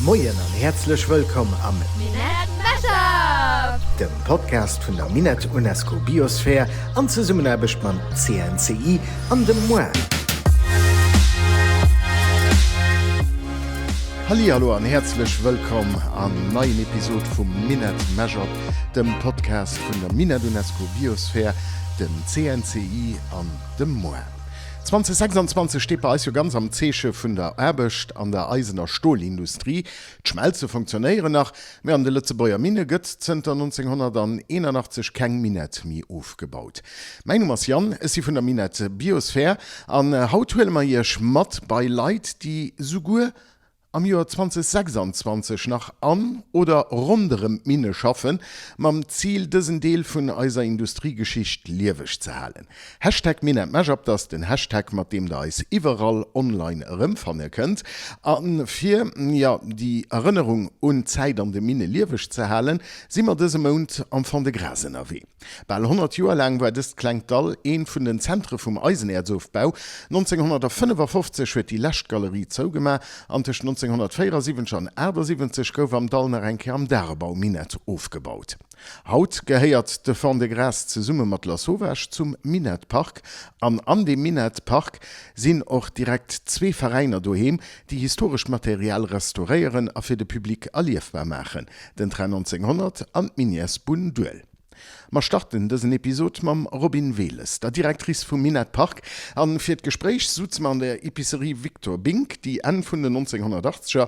Moien an häerzlech wëllkomm am Minett Mashup! Dem Podcast vun der Minett UNESCO Biosphere an Zesummenaarbecht mam CNCI an dem MOIR. Hallihallo an häerzlech wëllkomm am neien Episod vum Minett Mashup, dem Podcast vun der Minett UNESCO Biosphere, dem CNCI an dem MOIR. 2026 steet bei eis jo ganz am Zeeche vun der Aarbecht an der Eisen a Stolindustrie. D'Schmelze funktionéieren nach, mä an de Lëtzebuerger Minne gëtt zënter 1981 keng Minett méi ofgebaut. Mäin Numm ass Yann, ech si vun der Minett Biosphere an haut huele mer iech mat bei Leit, déi souguer am Joer 2026 nach an oder ronderëm d'Minne schaffen, mam Zil, dësen Deel vun eiser Industriegeschicht lieweg ze halen. Hashtag MinetMashup, dat ass den Hashtag, mat deem der eis iwwerall online erëmfanne kënnt. A fir, jo, déi Erënnerung un d'Zäit an de Minne lieweg ze halen, si mer dëse Mount am Fond-de-Gras ënnerwee. Bal 100 Joer laang war dëst klengt Dall eent vun den Zentre vum Eisenäerzofbau. 1955 huet déi lescht Galerie zougemaach an tëscht 1974 an 78 gouf am Dall nach eng Kéier am Dagebau Minett ofgebaut. Haut gehéiert de Fond-de-Gras zesumme mat Lasauvage zum Minettpark an an deem Minettpark sinn och direkt zwee Veräiner doheem, déi historescht Material restauréieren a fir de Public erliefbar maachen, den Train 1900 an d'Minièresbunn Duel. Mer starten dësen Episod mam Robin Wehles, der Directrice vum Minett Park, an fir d'Gespréich sutze mer an der Epicerie Victor Bink, déi Enn vun den 1980er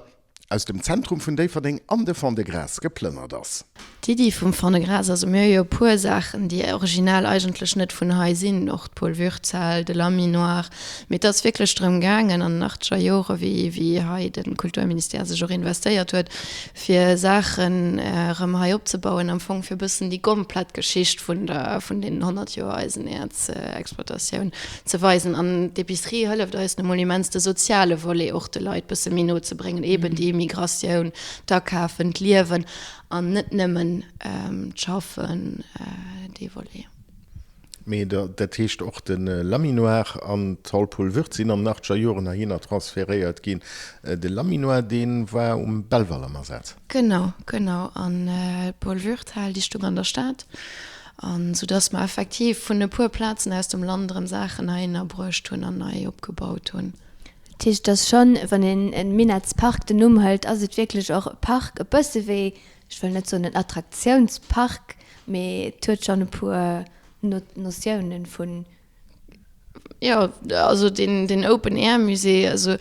aus dem Zentrum vun Déifferdeng an de Fond-de-Gras geplënnert ass. D'Iddi vum Fond-de-Gras, also mir hu jo e puer Saachen, déi original eigentlech net vun hei sinn, och d'Paul Würth-Zell, de Laminoir, mee et ass wierklech drëm gaangen an den achtzeger Jore wéi wéi hei de Kulturministère sech och investéiert huet, fir Saachen erëm hei opzebauen, am Fong fir e bëssen déi komplett Geschicht vun der vun deenen 100 Joer Eisenäerzexploitatioun ze weisen. An d'Epicerie hëlleft eis nu mol immens, de soziale Volet och de Leit bësse méi no ze bréngen, eeben déi Immigratioun, d'Akafen, d'Liewen. An net nëmmen d'Schaffen, dee Volet. Mee dat heescht och de Laminoir an d'Hall Paul Würth sinn an den achtzeger Joren heihinner transferéiert ginn. De Laminoir, dee war um Belval am Asaz. Genau, genau. An d'Paul Würth Hal, déi stoung an der Stad. An sou datt mer effektiv vun e puer Plazen aus dem Land erëm Saachen heihinner bruecht hunn an nei opgebaut hunn. Dat heescht, et ass schonn, wann een e Minettspark den Numm hëlt, ass et wierklech och e Park, e bësse wéi, ech wëll net soen en Attraktiounspark, mee et huet schonn e puer Notiounen vun. Jo, also deen, deen Open-Air-Musée, also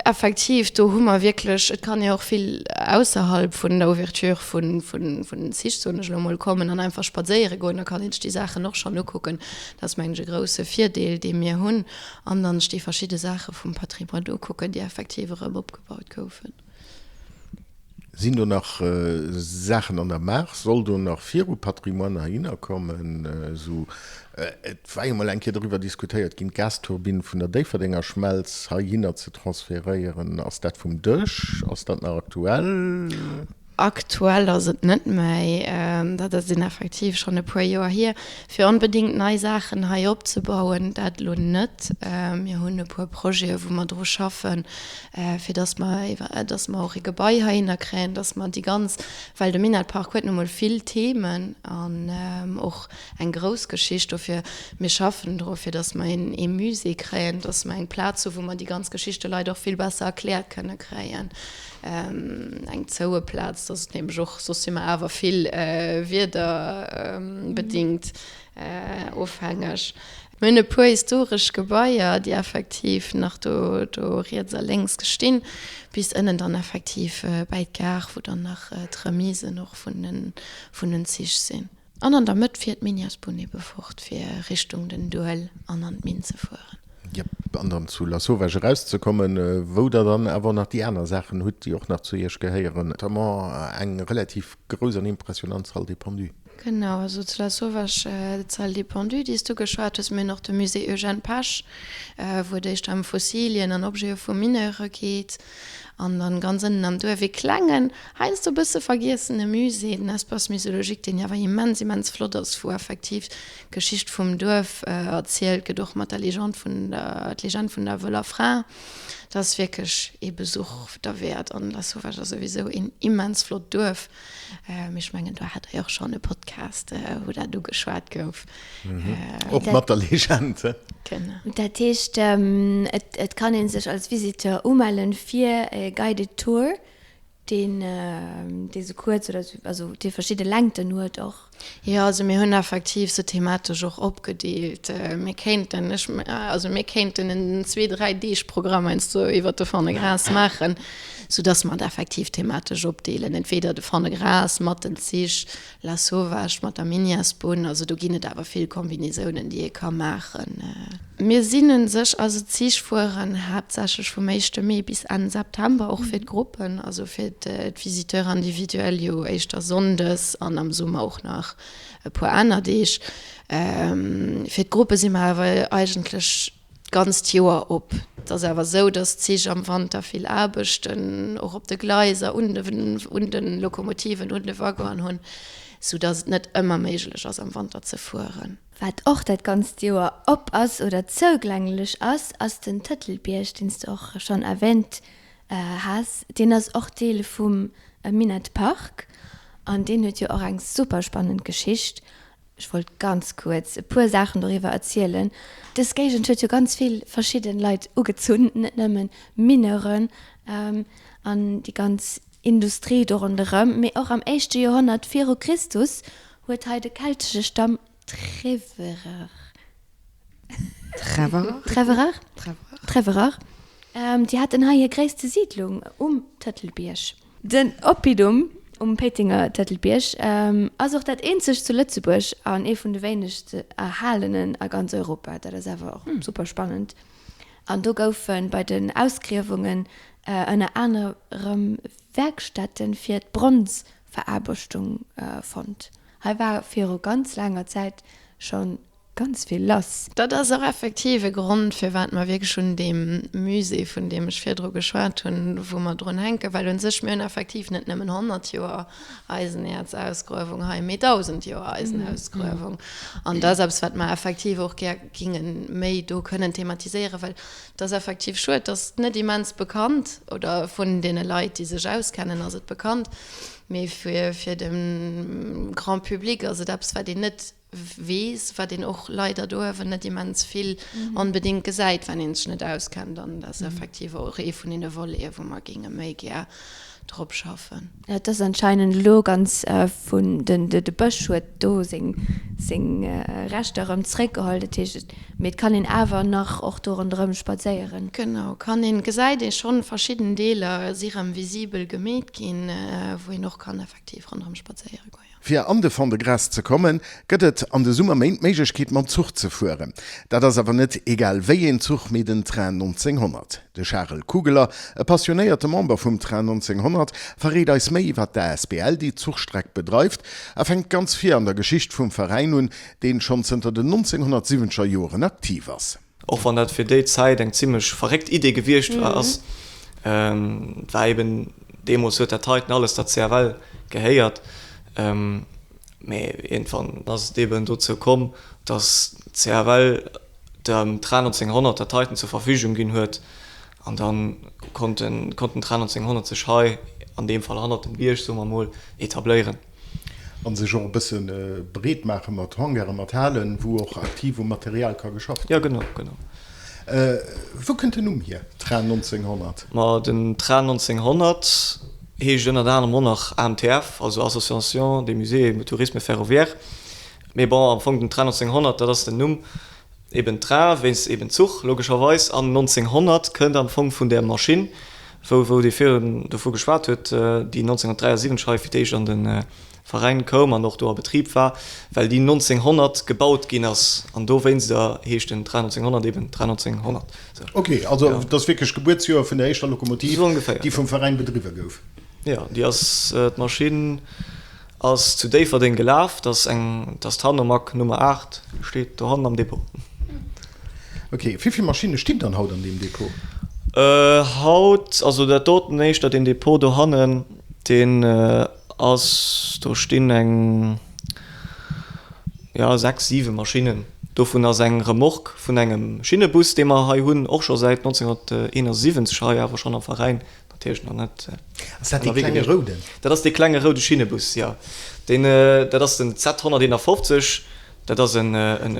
effektiv, do hu mer wierklech, et kann ee och vill ausserhalb vun der Ouverture vun, vun, vun den Zich, soen ech elo mol, kommen an einfach spadséiere goen, da kann een sech déi Saachen och schonn ukucken. Dat ass, mengen ech, e grousse Virdeel, dee mir hunn. An dann ech déi verschidde Saache vum Patrimoine ukucken, déi effektiv erëm opgebaut goufen. Sinn do nach Saachen an der Maach? Soll do nach viru Patrimoine heihinner kommen? Esou, et war jo mol eng Kéier doriwwer diskutéiert ginn, d'Gasturbinn vun der Déifferdenger Schmelz heihinner ze transferéieren. Ass dat vum Dësch? Ass dat nach aktuell? Aktuell ass et net méi, dat ass een effektiv schonn e puer Joer hier, fir onbedéngt nei Saachen hei opzebauen, dat elo net. Mir hunn e puer Projete wou mer dru schaffen, fir datt mer, datt mer och e Gebai heihinner kréien, datt mer déi ganz, well de Minett-Park huet nu mol vill Themen an och eng grouss Geschicht. Dofir, mir schaffen dru fir datt mer een ee Musée kréien, datt mer eng Plaz hu wou mer déi ganz Geschicht de Leit och vill besser erkläert kënne kréien. Eng zoue Plaz, dat ass nämlech och, soss si mer awer vill wiederbedingt ofhängeg. Mir hunn e puer historesch Gebaier, déi effektiv nach do do riets a lénks stinn, bis ënnen dann effektiv bäi d'Gare, wou dann nach d'Remisen och vun den vun den Zich sinn. An an der Mëtt fiert d'Miniasbunn ebe fort fir Richtung den Duel an an d'Minn ze fueren. Jep, an dann zu Lasauvage erauszekommen, wou der dann awer och nach déi aner Saachen hutt, déi och nach zu iech gehéieren, notamment eng relativ grouss an impressionant Salle des Pendus. Genau, also zu Lasauvage d'Salle des Pendus, déi s du geschwat hues. Mir hunn och de Musée Eugène Pesch, wou et éischter ëm Fossilien an Objete vu Mineure geet. An dann ganz ënnen am Duerf ee klengen, heiansdo e bësse vergiessene Musée, den Espace Muséologique, deen awer immens, immens flott ass, wou effektiv d'Geschicht vum Duerf erzielt gëtt, och mat der Legende vun der, d'Legend vun der Wëller Fra. Dat ass wierklech ee Besuch derwäert. An Lasauvage ass souwisou een immens flott Duerf. Mee ech mengen, do hat Der jo och schonn e Podcast, wou dat ugeschwat gouf. Och mat der Legend. Genau. Dat heescht, et kann ee sech als Visiteur umellen fir e Guided Tour, deen dee sou kuerz oder sou, also dee verschidde Längten huet och. Jo, also mir hunn effektiv se thematesch och opgedeelt. Mir kéinten, ech, also mir kéinten en zwee-, dräi-Deeg-Programm heiansdo iwwert de Fond-de-Gras maachen, soudass mer et effektiv thematesch opdeelen, entweder de Fond-de-Gras mat den Zich, Lasauvage mat der Miniasbunn, also do ginn et awer vill Kombinésounen déi ee ka maachen. Mir sinn un sech, also d'Zich fueren haaptsächlech vum éischte Mee bis Enn September, och fir d'Gruppen, also fir d'Visiteurs individuels jo éischter Sonndes an am Summer och nach e puer aner Deeg. Fir d'Gruppe si mer awer eigentlech d'ganzt Joer op. Et ass awer esou, datt d'Zich am Wanter vill Aarbechten och op de Gleiser, un de un de Lokomotiven, un de Waggonen hunn, sou datt et net ëmmer méiglech ass am Wanter ze fueren. Wat och dat ganzt Joer op ass oder zougänglech ass, ass den Tëtelbierg, deen s de och schonn erwähnt has. Deen ass och Deel vum Minett Park an deen huet jo och eng super spannend Geschicht. Ech wollt ganz kuerz e puer Saachen doriwwer erzielen. Dës Géigend huet jo ganz vill verschidden Leit ugezunn, net nëmmen Mineuren an déi ganz Industrie do ronderëm, mee och am éischte Joerhonnert viru Christus huet hei de keltesche Stamm Treverer, Treverer? Treverer? Treverer, déi haten hei hir gréisste Siidlung um Tëtelbierg. Den Oppidum um Péitenger Tëtelbierg ass och dat eenzegt zu Lëtzebuerg an ee vun de wéinegst erhalenen a ganz Europa. Dat ass awer och super spannend. An do goufe bei den Ausgriewungen ënner anerem Werkstätte fir d'Bronzveraarbechtung fonnt. Hei war viru ganz laanger Zäit scho Ganz vill lass. Dat ass och effektiv e Grond, firwat mer wierklech un deem Musée, vun deem ech virdru geschwat hunn, wou mer drun hänken, well u sech mir hunn effektiv net nëmmen 100 Joer Eisenäerzausgruewung hei, mee 1.000 Joer Eisenausgruewung. An dat ass eppes, wat mer effektiv och gär ginge méi do kënnen thematiséieren, well et ass effektiv schued, dass net immens bekannt, oder vun deene Leit, déi sech auskennen, ass et bekannt, mee fir de Grand public ass et eppes, wat een net weess, wat een och leider do awer net immens vill onbedéngt gesäit, wann ee sech net auskennt. An dat ass effektiv och ee vun deene Voleten, wou mer géinge méi gär drop schaffen. Et ass anscheinend elo ganz vun, den de Bësch huet do seng seng Rechter erëm zréckgeholl, dat heescht, mee et kann een awer nach och do ronderëm spadséieren. Genau, kann een, gesäit ee schonn, verschidden Deeler si rëm visibel gemeet ginn, wou een och kann effektiv ronderëm spadséiere goen. Fir an de Fond-de-Gras ze kommen, gëtt et an de Summerméint d'Méiglechkeet mam Zuch ze fueren. Dat ass awer net egal wéi een Zuch, mee den Train 1900. De Charel Kugeler, e passionéierte Member vum Train 1900, verréit eis méi iwwer d'ASBL, déi d'Zuchstreck bedreift, a fänkt ganz vir an der Geschicht vum Veräin un, deen schonn zënter den 1970er Joren aktiv ass. Och wann dat fir déi Zäit eng zimmlech verréckt Idee gewiescht war, ass, war eben deemools huet dat heiten alles der CFL gehéiert. Mee iergendwann ass et eben dozou komm, datt d'CFL dem Train 1900 dat heiten zur Verfügung ginn huet an da konnt den Train 1900 sech hei, an deem Fall hannert dem Bierg, soe mer emol, etabléieren. A sech och e bësse breet maache mat Hangaren, mat Halen, wou och aktiv um Material ka geschafft ginn. Jo, genau, genau. Wou kënnt den Numm hier, Train 1900? Ma den Train 1900 heescht ënnert anerem och nach AMTF, also Association des Musées et Tourisme Ferroviaire. Mee bon, am Fong den Train 1900, dat ass den Numm, Eben Train, wéinst eben Zuch, logescherweis. An 1900 kënnt am Fong vun där Maschinn, wou, wou dee virun dovu geschwat huet, déi 1973 hei fir d'éischt an de Veräin koum an och do a Betrib war, well déi 1900 gebaut ginn ass. An dowéinster heescht den Train 1900 eben Train 1900. Sou. Ok, also et ass wierklech d'Gebuertsjoer vun der éischter Lokomotiv, déi vum Veräin bedriwwe gouf. Jo, déi ass, d'Maschinn Ass zu Déifferdeng gelaf, dass eng, dass d'Hanomag Nummer 8 steet dohannen am Depot. Ok, wéi vill Maschinne stinn dann haut an deem Depot? Haut, also dat doten éischter, deen Depot dohannen, deen ass, do stinn eng, jo, 6, 7 Maschinnen. Dovun ass eng Remorque vun engem Schinnebus, dee mer hei hunn, och scho säit 1971 hei, awer schonn am Veräin, natierlech nach net. Ass dat dee klenge rouden? Dat ass dee klenge roude Schinnebus, jo. Deen, dat ass den Z 151, dat ass e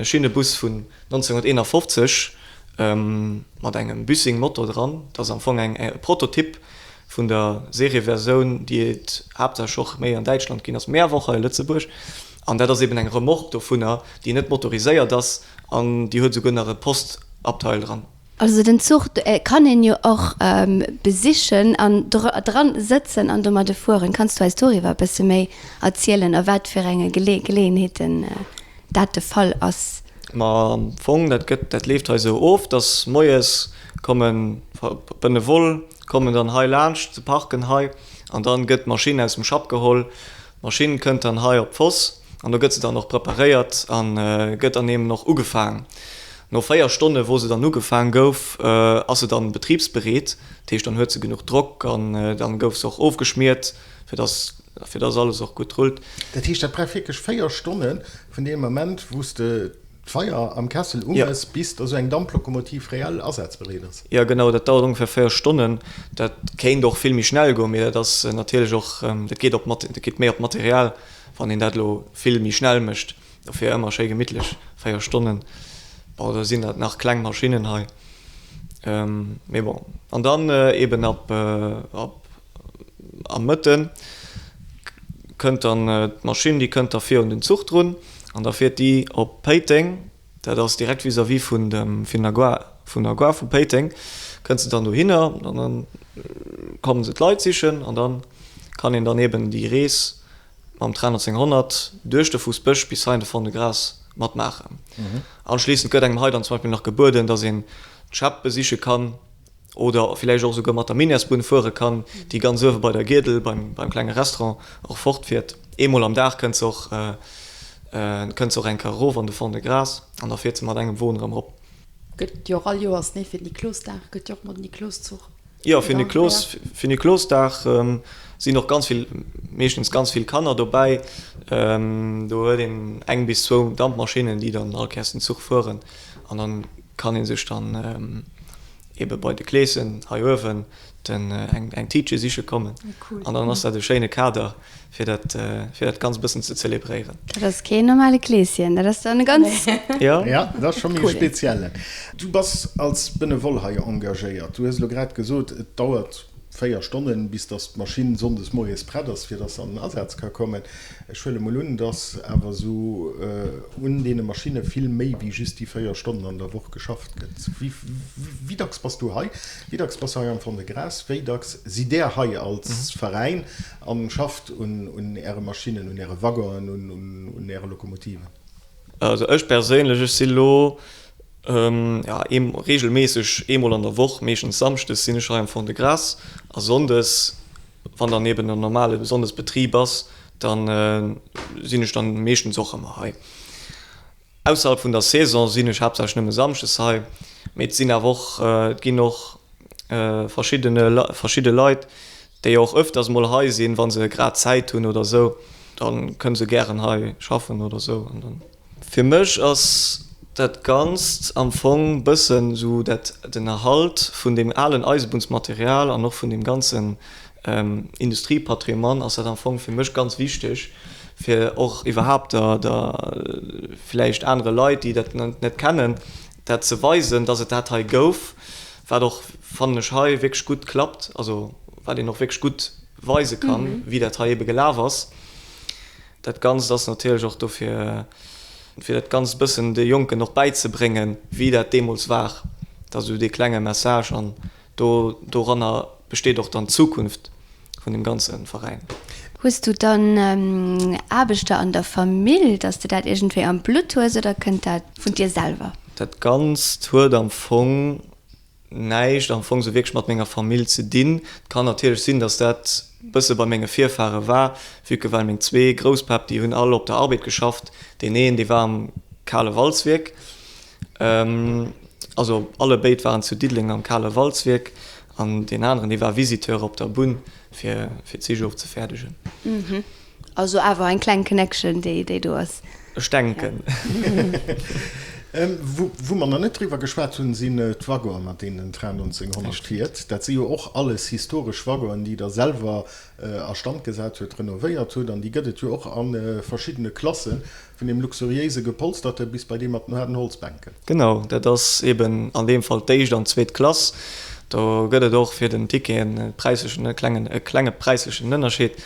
Schinnebus vun 1951. Mat engem Büssing-Motor dran. Dat ass am Fong eng e Prototyp vun der Serieversioun, déi et haaptsächlech och méi an Däitschland ginn ass, mee awer och hei a Lëtzebuerg. An dat ass eben eng Remorque dovunner, déi net motoriséiert ass an déi huet esouguer nach e Postabteil dran. Also den Zuch kann een jo och besichen an dran sëtzen an domadde fueren. Kanns du eis doriwwer e bësse méi erzielen, a wat fir enge Geleeënheeten dat de Fall ass? Ma am Fong, dat gëtt, dat leeft hei esou of, dass moies kommen Benevole kommen dann hei laanscht, se parken hei an dann gëtt d'Maschinn aus dem Schapp geholl. D'Maschinn kënnt dann hei op d'Foss an do gëtt se dann och preparéiert an gëtt dann eben och ugefaang. No 4 Stonne wou se dann ugefaang gouf, ass se dann betribsbereet, dat heescht dann huet se genuch Drock an dann gouf se och ofgeschmiert, fir dass fir dass alles och gutt rullt. Dat heescht, dat brauch wierklech 4 Stonne vun deem Ament, wou s de d'Feier am Kessel uméchs, bis da sou eng Damplokomotiv reell asazbereet ass? Jo, genau, dat dauert ongeféier 4 Stonnen. Dat kéint och vill méi schnell goen, mee dat ass natierlech och, dat geet op, dat geet méi op d'Material, wann een dat elo vill méi schnell mécht. Dofir ëmmer schéi gemittlech 4 Stonnen. Bon, da sinn dat nach kleng Maschinnen hei, mee bon. An dann eben ab, ab am Mëtten kënnt dann d'Maschinn, déi kënnt da vir un den Zuch drun an da fiert déi op Péiteng, dat ass direkt vis-à-vis vun dem, vun der Gare, vun der Gare vu Péiteng, kënnt se dann dohinner an dann kommen se d'Leit sichen an dann kann een dann eben déi Rees mam Train 1900 duerch de Fuussbësch bis hei an de Fond-de-Gras matmaachen. Anschliessend gëtt engem hei dann zum Beispill nach gebueden, dass een d'Schäpp besiche kann oder villäicht och esouguer mat der Miniasbunn fuere kann, déi ganz uewe bei der Giedel beim, beim klenge Restaurant och fortfiert. Eemol am Dag kënnt se och, kënnt se och eng Kéier erof an de Fond-de-Gras an da fiert se mat engem Won erëm erop. Gëtt jo och all Joers, nee, fir Niklosdag gëtt jo och mat Nikloszuch. Jo, fir Niklos, fir Niklosdag sinn och ganz vill, meeschtens ganz vill Kanner dobäi. Do huet een eng bis zwou Dampmaschinnen, déi dann all Kéiers den Zuch fueren an dann kann ee sech dann ebe bei de Kleeschen hei uewen den eng eng Tiitche siche kommen an dann ass dat e schéine Kader fir dat fir dat Ganzt e bëssen ze zelebréieren. Dat ass keen normale Kleeschen, dat ass dann e ganz. Jo. Ja, dat ass scho méi e speziellen. Du bass als Benevole hei engagéiert. Du hues elo grad gesot, et dauert 4 Stonnen, bis datt d'Maschinn sonndes moies prett ass, fir datt se an den Asaz ka kommen. Ech huele mol un, datt awer esou un deene Maschinne vill méi wéi just déi 4 Stonnen an der Woch geschafft gëtt. Wéi dacks bass du hei? Wéi dacks bass du hei am Fond-de-Gras? Wéi dacks sidd Där hei als Veräin a schafft un Äre Maschinnen, un Äre Waggonen, un Äre Lokomotiven? Also ech perséinlech, ech si lo jo reegelméisseg eemol an der Woch, meeschtens samschdes sinn ech hei am Fond-de-Gras a sonndes, Wann dann eben en normale Sonndesbetrib ass, da sinn ech dann meeschtens och ëmmer hei. Ausserhalb vun der Saison sinn ech haaptsächlech nëmme samschdes hei, mee et sinn awer och, et ginn och verschiddene, verschidde Leit, déi och öfters mol hei sinn, wa se grad Zäit hunn oder esou, da kënne se gären hei schaffen oder esou an dann. Fir mech ass dat Ganzt am Fong bëssen esou dat den Erhalt vun deem alen Eisebunnsmaterial an och vun deem ganzen Industriepatrimoine ass dat am Fong fir mech ganz wichteg, fir och iwwerhaapt der der villäicht anere Leit, déi dat net kennen, dat ze weisen, dass et dat hei gouf, wat och, fannen ech, hei wierklech gutt klappt, also wat een och wierklech gutt weise kann, wéi dat hei ebe gelaf ass. Dat Ganzt ass natierlech och dofir, fir dat Ganzt e bëssen de Jonken och bäizebréngen, wéi dat deemools war. Dat ass esou dee klenge Message an do doranner besteet och dann d'Zukunft vun deem ganze Veräin. Hues du dann Aarbechter an der Famill, dass de dat iergendwéi am Blutt hues oder kënnt dat vun dir selwer? Dat Ganzt huet am Fong näischt am Fong sou wierklech mat menger Famill ze dinn. Et kann natierlech sinn, dass dat bësse bei menge Virfahre war, vue que well meng zwee Grousspäpp, déi hunn all op der Arbed geschafft. Deen een, dee war am kale Walzwierk. Also allebéid waren zu Diddeleng am kale Walzwierk an deen aneren, dee war Visiteur op der Bunn, fir fir d'Zich ofzefäerdegen. Also awer eng kleng Connection, déi déi do ass. Ech denken. Wou mer nach net driwwer geschwat hunn, sinn d'Waggonen, mat deenen den Train 1900 fiert. Dat si jo och alles historesch Waggonen, déi Der selwer a Stand gesat huet, renovéiert huet. An déi gëtt et jo och a verschiddene Klassen, vun deem luxuriéise gepolsterte bis bei dee mat den haarden Holzbänken. Genau, dat ass eben an deem Fall d'éischt an d'zweet Klass. Do gëtt et och fir den Ticket e präislechen, e klengen, e klenge präislechen Ënnerscheed.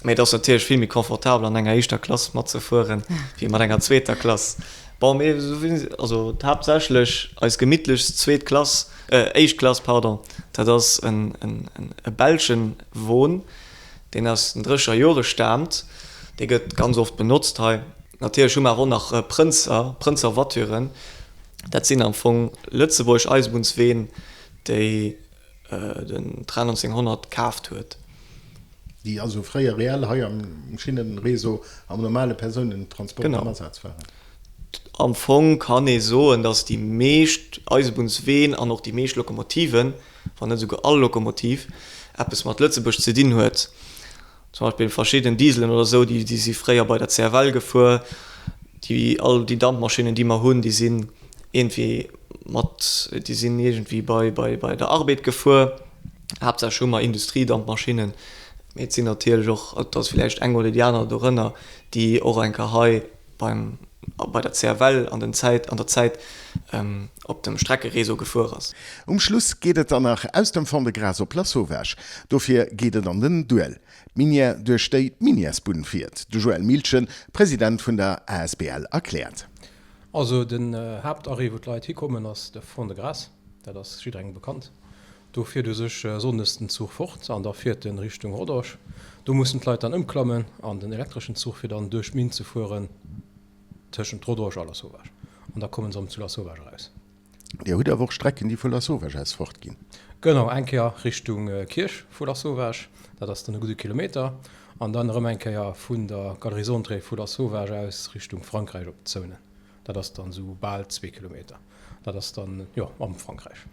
Mee et ass natierlech vill méi confortabel an enger éischter Klass matzefueren, wéi mat enger zweeter Klass. Bon, mee also haaptsächlech eis gemittlechst zweet Klass, éischt Klass, pardon, dat ass en e belschen Won, deen aus den drécher Jore staamt. Dee gëtt ganz oft benotzt hei. Natierlech hu mer awer och nach Prënzer, Prënzer-Voituren. Dat sinn am Fong lëtzebuergesch Eisebunnsween, déi den Train 1900 kaaft huet. Déi also fréier reell hei am Schinnenreseau am normale Persounentransport am Asaz waren. Am Fong kann ee soen, datt déi meescht Eisebunnsween an och déi meescht Lokomotiven, wann net esouguer all Lokomotiv, eppes mat Lëtzebuerg ze dinn huet. Zum Beispill verschidden Dieselen oder esou, déi si fréier bei der CFL gefuer. Déi, all déi Dampmaschinnen, déi mer hunn, déi sinn iergendwéi mat, déi sinn iergendwéi bei, bei, bei der Arbed gefuer. Haaptsächlech hu mer Industriedampmaschinnen, mee et sinn natierlech och, et ass villäicht eng oder déi aner dorënner, déi och eng Kéier hei beim, bei der CFL an den Zäit, an der Zäit op dem Streckeréseau gefuer ass. Um Schluss geet et dann nach aus dem Fond-de-Gras op Lasauvage. Dofir geet et an den Duel. D'Minière, duerch déi d'Minièresbunn fiert. De Joël Miltgen, President vun der asbl erkläert. Also den Haaptarrêt wou d'Leit hikommen ass de Fond-de-Gras, dat ass jidderengem bekannt. Do fiert u sech sonndes den Zuch fort an da fiert en Richtung Rodange. Do mussen d'Leit dann ëmklammen an den elektreschen Zuch fir dann duerch d'Minn ze fueren tëschent Rodange a Lasauvage an da kommen se erëm zu Lasauvage eraus. Dir hutt awer och Strecken, déi vu Lasauvage aus fortginn? Genau, eng Kéier Richtung Kierch vu Lasauvage, dat ass dann e gudde Kilometer, an dann erëm eng Kéier vun der Galerie Sondré vu Lasauvage aus Richtung Frankräich op d'Zounen. Dat ass dann esou bal zwee Kilometer. Dat ass dann, jo, am Frankräich.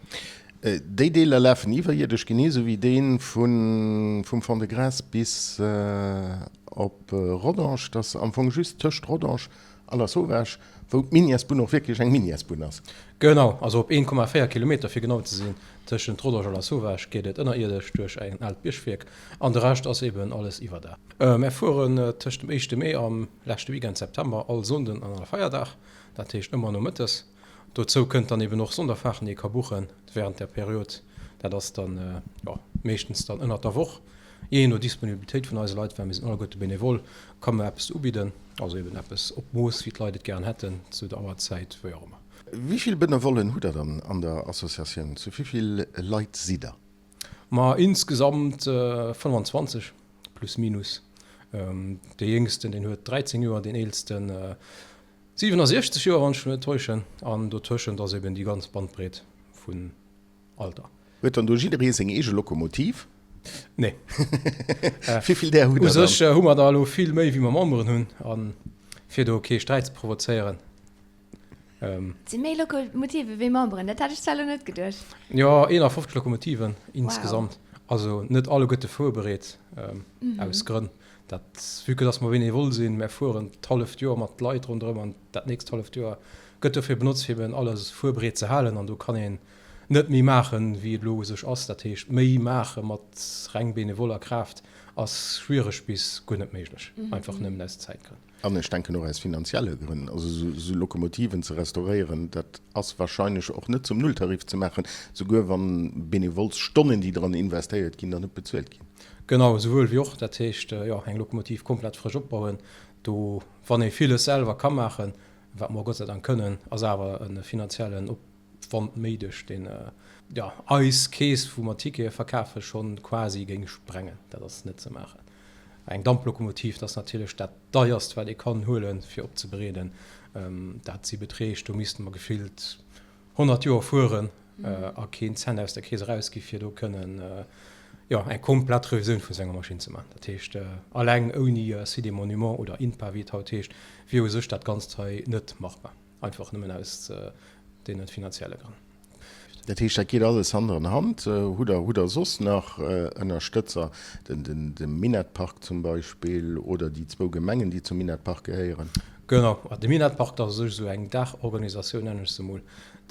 Déi Deeler lafen iwwerierdesch, genee esou wéi dee vum Fond-de-Gras bis op Rodange. Dat ass am Fong just tëscht Rodange a Lasauvage, wou d'Minièresbunn och wierklech eng Minièresbunn ass. Genau, also op 1,4 Kilometer, fir genau ze sinn, tëschent Rodange a Lasauvage geet et ënnerierdesch duerch en aalt Biergwierk an de Rescht ass eben alles iwwerdaach. Mär fueren tëscht dem éischte Mee am Leschte Weekend September, all Sonnden an all Feierdag, dat heescht ëmmer nomëttes. Dozou kënnt dann eben och Sonderfahrten, déi ee ka buchen während där Period. Dat ass dann, jo, meeschtens dann ënnert der Woch, jee no Disponibilitéit vun eise Leit, well mir sinn alleguerte benevol, ka mer eppes ubidden, also eben eppes op Mooss, wéi d'Leit et gären hätten, zu der Auerzäit, wéi och ëmmer. Wéi vill Benevollen hutt der dann an der Associatioun? Zu wéi vill Leit sidd der? Ma insgesamt 25. Plus minus. Dee Jéngsten, deen huet 13 Joer, deen Eelsten 67 Joer, wann ech mech net täuschen. An dotëschent ass eben déi ganz Bandbreet vun Alter. Huet dann do jidderee seng eege Lokomotiv? Nee. Wéi vill där hutt der dann? U sech hu mer der elo vill méi, wéi mer Memberen hunn. A fir do kee Sträit ze provozéieren, Et si méi Lokomotive wéi Memberen, dat hat ech zwar elo net geduecht. Jo, 51 Lokomotiven insgesamt. Also net alleguerte fuerbereet, aus Grënn. Dat, vue que dass mer benevol sinn, mär fueren d'halleft Joer mat Leit ronderëm an dat nächst halleft Joer gëtt dofir benotzt, fir eben alles fuerbereet ze halen. An do kann een net méi maachen, wéi et elo u sech ass. Dat heescht, méi maache mat reng benevoller Kraaft ass schwiereg bis guer net méiglech, einfach nëmmen aus Zäitgrënn. An ech denken och aus finanzielle Grënn. Also esou Lokomotiven ze restauréieren, dat ass wahrscheinlech och net zum Nulltarif ze maachen, souguer wa Benevolsstonnen, déi dran investéiert ginn, dann net bezuelt ginn. Genau, esouwuel wéi och. Dat heescht, jo, eng Lokomotiv komplett frësch opbauen, do, wann ee villes selwer ka maachen, wat mer Gott sei Dank kënnen, ass awer e finanziellen Opwand néideg, deen, jo, eis Keess, wou mer Tickete verkafen, schonn quasi géing sprengen. Dat ass net ze maachen. Eng Damplokomotiv, dat ass natierlech dat deierst, wat ee kann huelen, fir opzebereeden. Dat si Beträg, do misste mer gefillt 100 Joer fueren a keen Cent aus der Keess erausgi fir do kënnen, jo, eng komplett Revisioun vun esou enger Maschinn ze maachen. Dat heescht, alleng ouni Site des Monuments oder INPA, wéi et haut heescht, wier u sech dat Ganzt hei net machbar, einfach nëmmen aus. deene finanzielle Grënn. Dat heescht, dat geet alles Hand an Hand. Hutt Der, hutt Der soss nach Ënnerstëtzer, den, de Minettpark zum Beispill oder déi zwou Gemengen, déi zum Minettpark gehéieren? Genau, de Minettpark, dat ass u sech esou eng Daachorganisatioun, nennen ech se emol.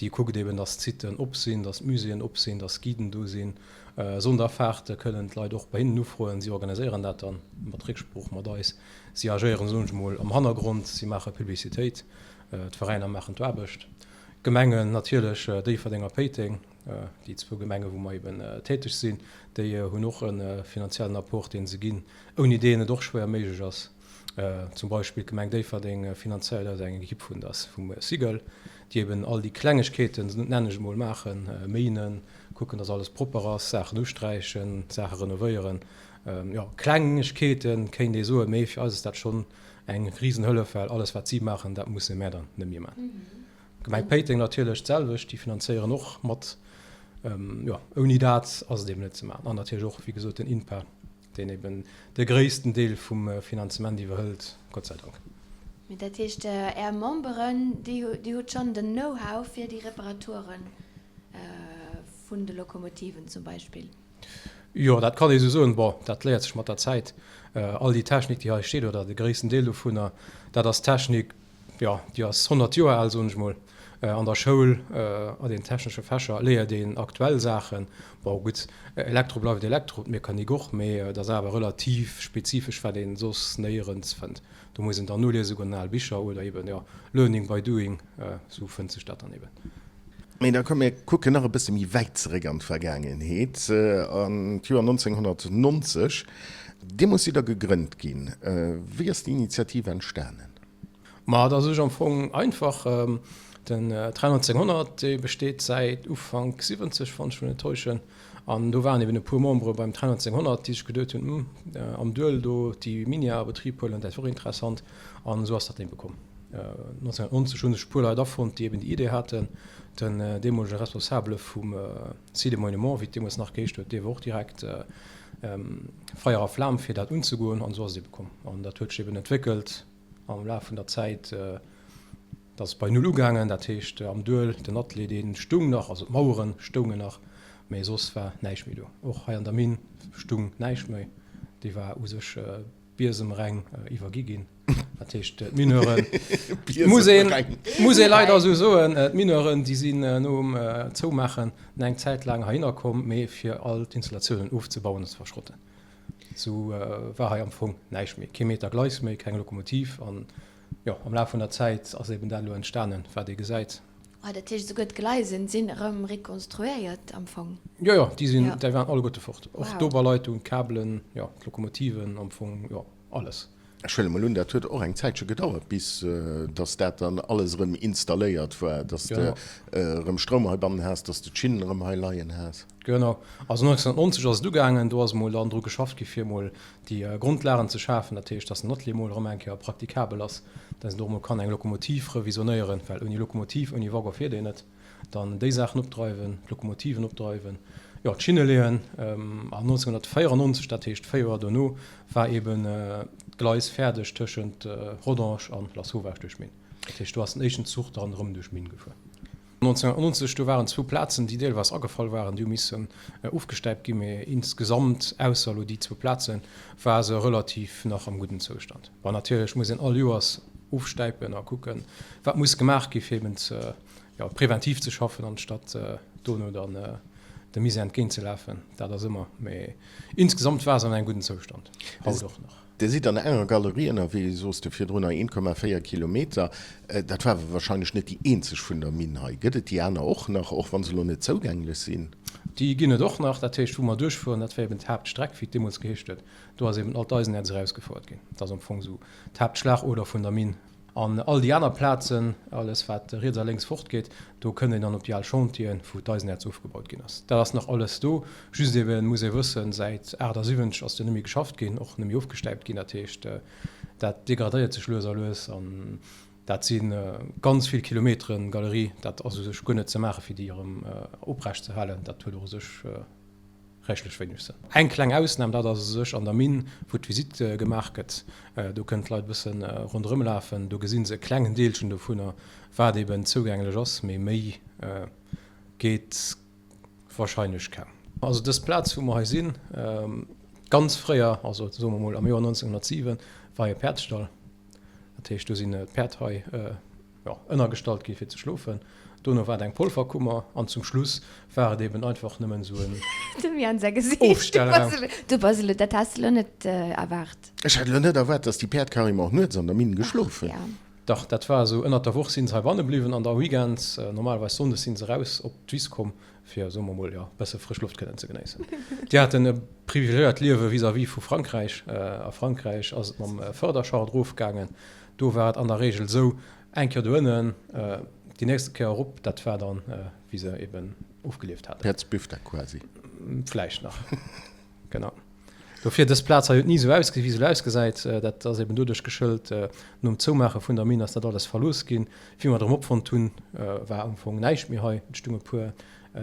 Déi kuckt eben, datt d'Siten op sinn, datt d'Muséeën op sinn, datt d'Guiden do sinn. Sonderfahrte kënnen d'Leit och bei hinnen ufroen. Si organiséieren dat dann mat Récksprooch mat eis. Si agéieren, soen ech emol, am Hannergrond, si maache Publicitéit, d'Veräiner maachen d'Aarbecht. D'Gemengen natierlech, Déifferdeng a Péiteng, déi zwou Gemengen, wou mer eben täteg sinn, déi hunn och e finanziellen Apport, dee se ginn, ouni deen et och schwéier méiglech ass. Zum Beispill d'Gemeng Déifferdeng finanzéiert eis eng Ekipp vun der, vum Sigel, déi eben all déi Klengegkeeten, nennen ech emol, maachen, méinen, kucken, dass alles propper ass, Saachen usträichen, Saache renovéieren. Jo, Klengegkeete kéint ee soen, mee fir eis ass dat schonn Eng Risenhëllef, well alles wat si maachen, dat musse mär dann net méi maachen. D'Gemeng Péiteng natierlech d'selwecht, déi finanzéieren och mat. Jo, ouni dat ass et eben net ze maachen. An natierlech och, wéi gesot, den INPA, deen eben de gréissten Deel vum Finanzement iwwerhëlt, Gott sei Dank. Mee dat heescht, Är Memberen, déi hutt schonn den Know-how fir déi Reparaturen vun de Lokomotiven zum Beispill? Jo, dat kann ee sou soen. Bon, dat léiert sech mat der Zäit. All déi Technik, déi hei steet, oder de gréissten Deel dovunner, dat ass Technik, jo, déi ass 100 Joer al, soen ech mol. An der Schoul, a den technesche Fächer léiert een aktuell Saachen. Bon, gutt, Elektro bleift Elektro, d'Mechanik och, mee et ass awer relativ spezifesch, wat ee soss néierens fënnt. Do muss een dann noliese goen an al Bicher oder eben, jo, learning by doing, sou fënnt sech dat dann eben. Mee da komm mir kucken nach e bësse méi wäit zeréck an d'Vergaangenheet, an d'Joer 1990. Deemools sidd Der gegrënnt ginn. Wéi ass déi Initiativ entstanen? Ma dat ass u sech am Fong einfach. Den Train 1900, dee besteet säit Ufank 70, wann ech mech net täuschen. An do waren eben e puer Membere beim Train 1900, déi sech geduet hunn, Hm, am Duel do déi Minière a Betrib huelen, dat wor interessant. An esou ass dat ebe komm. 1990 hu sech e puer Leit afonnt, déi eben déi Idee haten. Den deemolege Responsabele vum Site des Monuments, wéi et deemools nach geheescht huet, dee wor och direkt Feier a Flam fir dat unzegoen. An esou ass et ebe komm. An dat huet sech eben entwéckelt am Laf vun der Zäit. Dat ass bei Null ugaangen, dat heescht am Duel, den Atelier dee stung nach, also d'Mauere stoungen nach, mee soss war näischt méi do. Och hei an der Minn stung näischt méi, déi war u sech biesemreng iwwergi ginn. Dat heescht d'Mineuren, muss een, muss ee leider esou soen, d'Mineuren déi sinn nom Zoumaachen eng Zäit laang heihinner komm, mee fir all d'Installatiounen ofzebauen an ze verschrotten. Sou war hei am Fong näischt méi, kee Meter Gleis méi, keng Lokomotiv an Jo, am Laf vun der Zäit ass eben dat elo entstanen, wat ee gesäit. Ah, dat heescht, esouguer d'Gleisen sinn erëm rekonstruéiert am Fong? Jo, jo, déi sinn, déi waren alleguerte fort. Och d'Oberleitung, d'Kabelen, jo, d'Lokomotiven, am Fong, jo, alles. Ech huele mol un, dat huet och eng Zäitche gedauert, bis dass dat dann alles erëm installéiert war, dass de erëm Stroum heibannen has, dass de d'Schinnen erëm hei leien has. Genau. Also 1990 ass et ugaangen, do ass emol dann dru geschafft gi fir emol déi Grondlagen ze schafen, dat heescht, dass den Atelier emol erëm eng Kéier praktikabel ass, dass een do emol kann eng Lokomotiv revisionéieren, well ouni Lokomotiv, ouni Waggon fiert een net. Dann déi Saachen opdreiwen, d'Lokomotiven opdreiwen, jo, d'Schinne leeën. An 1994, dat heescht 4 Joer dono, war eben d'Gleis fäerdeg tëschent Rodange an Lasauvage duerch d'Minn. Dat heescht, do ass den éischten Zuch dann erëm duerch d'Minn gefuer. 1990, do waren zwou Plazen, déi deelweis agefall waren, déi hu missen ofgestäipt ginn, mee insgesamt, ausser elo déi zwou Plazen, war se relativ nach am gudden Zoustand. Bon, natierlech muss een all Joers ofstäipen a kucken, wat muss gemaach gi fir eben ze, jo, preventiv ze schaffen, anstatt dono dann dem Misär entgéintzelafen. Dat ass ëmmer, mee insgesamt war se an engem gudden Zoustand, haut och nach. Dir sidd an enger Galerie ënnerwee, soos de virdrunner, 1,4 Kilometer. Dat war awer wahrscheinlech net déi eenzeg vun der Minn hei. Gëtt et déi aner och nach, och wa se elo net zougänglech sinn? Déi ginn et och nach. Dat heescht, wou mer duerchfueren, dat war eben d'Haaptstreck, wéi et deemools geheescht huet. Do ass eben all d'Eisenäerz erausgefouert ginn. Dat ass am Fong esou d'Haaptschlagoder vun der Minn. An all déi aner Plazen, alles wat riets a lénks fortgeet, do kënnt een dann op déi al Chantieren, wou d'Eisenäerz ofgebaut ginn ass. Dat ass nach alles do. Just eben muss ee wëssen, säit 78 ass do net méi geschafft ginn, och net méi ofgestäipt ginn. Dat heescht, dat degradéiert sech lues a lues an dat si ganz vill Kilometere Galerie. Dat ass u sech guer net ze maachen, fir déi erëm oprecht ze halen. Dat huet och u sech. rächlech wéineg Sënn. Eng kleng Ausnam, dat ass u sech an der Minn, wou d'Visitt gemaach gëtt. Do kënnen d'Leit e bësse ronderëm lafen, do gesi se e klengen Deelchen dovunner, wat eben zougänglech ass, mee méi geet wahrscheinlech kaum. Also dës Plaz, wou mer hei sinn, ganz fréier, also soe mer mol am Joer 1907, war hei e Päerdsstall. Dat heescht, do sinn d'Päerd hei jo, ënnergestallt gi fir ze schlofen. Dono war et eng Polverkummer an zum Schluss war et eben einfach nëmmen esou en Dem Jan säi Gesiicht. Ofstellraum. Du bass elo, dat has de elo net erwaart. Ech hat elo net erwaart, dass déi Päerd carrément och nuets an der Minn geschlof hunn. Dach, dat war esou, ënnert der Woch si se heibanne bliwwen an da weekends, normalerweis sonndes, si se eraus op d'Wiss komm, fir, soe mer mol, jo, e bësse frësch Loft kënnen ze genéissen. Déi haten e privilegiéiert Liewe vis-à-vis vu Frankräich. A Frankräich ass et mam Fërderschacht erofgaangen. Do war et an der Reegel esou, eng Kéier do ënnen, déi nächste Kéier erop, dat war dann, wéi se eben ofgelieft haten. Päerdsbifdeck quasi. Vläicht nach, genau. Dofir, dës Plaz hei huet ni esou ausgesinn, wéi se elo ausgesäit. Dat ass eben doduerch geschëlt, nom Zoumaache vun der Minn ass dat alles verlooss ginn. Wéi mer et erëm opfonnt hunn, war am Fong näischt méi hei. Et stounge puer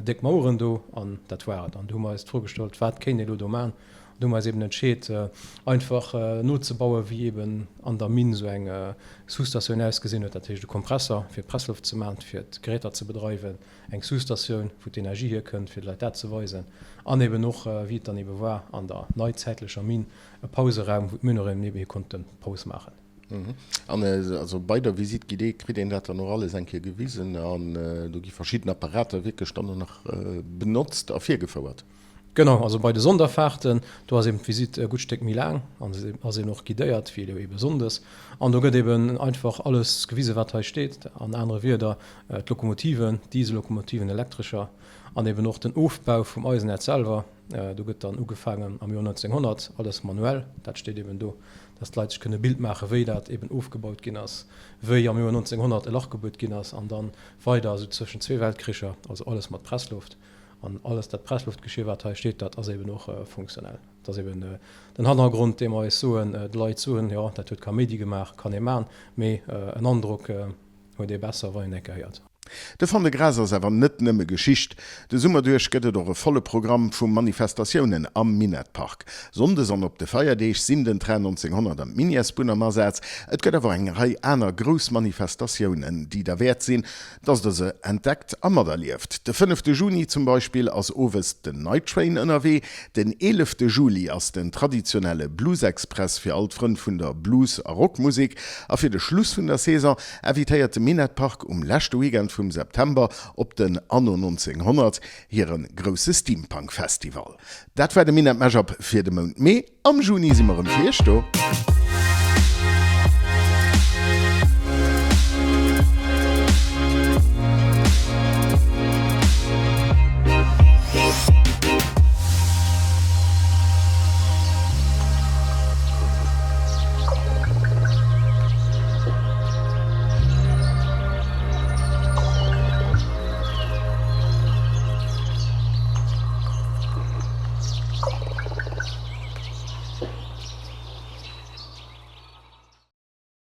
déck Maueren do an dat war et. An du hu mer eis d'Fro gestallt, wat kéint ee elo do maachen? An du hu mer eis eben entscheet, einfach nozebauen, wéi eben an der Minn esou eng Sous-Statioun ausgesinn huet. Dat heescht e Kompresser, fir Pressloft ze maachen, fir d'Geräter ze bedreiwen, eng Sous-Statioun, wou d'Energie hierkënnt, fir de Leit dat ze weisen, an eben och, wéi et dann ebe war an der neizäitlecher Minn, e Pauseraum, wou d'Mineuren eben hi konnte Paus maachen. An also bei der Visite guidée kritt een dat dann och alles eng Kéier gewisen an do gi verschidden Apparater wierklech dann och nach benotzt a virgefouert? Genau, also bei de Sonderfahrten, do ass eben d'Visite e gutt Stéck méi laang an se ass eben och guidéiert, wéi elo ebe sonndes. An do gëtt eben einfach alles gewisen, wat hei steet, an anere Wierder, d'Lokomotiven, Diesellokomotiven, elektrescher, an eben och den Ofbau vum Eisenäerz selwer. Do gëtt dann ugefaangen am Joer 1900, alles manuell, dat steet eben do, dass d'Leit sech kënne e Bild maachen, wéi dat eben ofgebaut ginn ass, wéi am Joer 1900 e Lach gebuert ginn ass an dann weider esou zwëschen zwee Weltkricher, also alles mat Pressluft. An alles dat Pressluftgeschir, wat hei steet, dat ass eben och funktionell. Dat ass eben den Hannergrond, dee mer eis soen, de Leit soen, jo, dat huet Kaméidi gemaach, kann ee maachen, mee en Androck huet ee besser, wann een eng Kéier héiert. De Fond-de-Gras ass awer net nëmme Geschicht. De Summer duerch gëtt et och e volle Programm vu Manifestatiounen am Minett-Park. Sonndes an op de Feierdeeg sinn den Train 1900 an d'Minièresbunn am Asaz. Et gëtt awer och eng Rei aner grouss Manifestatiounen, déi derwäert sinn, Dass der se entdeckt a materlieft. De fënnefte Juni zum Beispill ass owes den Night Train ënnerwee, den eelefte Juli ass den traditionelle Blues Express fir all d'Frënn vun der Blues a Rockmusek a fir de Schluss vun der Saison invitéiert de Minett Park um leschte Weekend vum September op den Anno 1900, hire grousse Steampunk Festival. Dat war de Minett Mashup fir de Mount Mee. Am Juni si mer erëm fir iech do.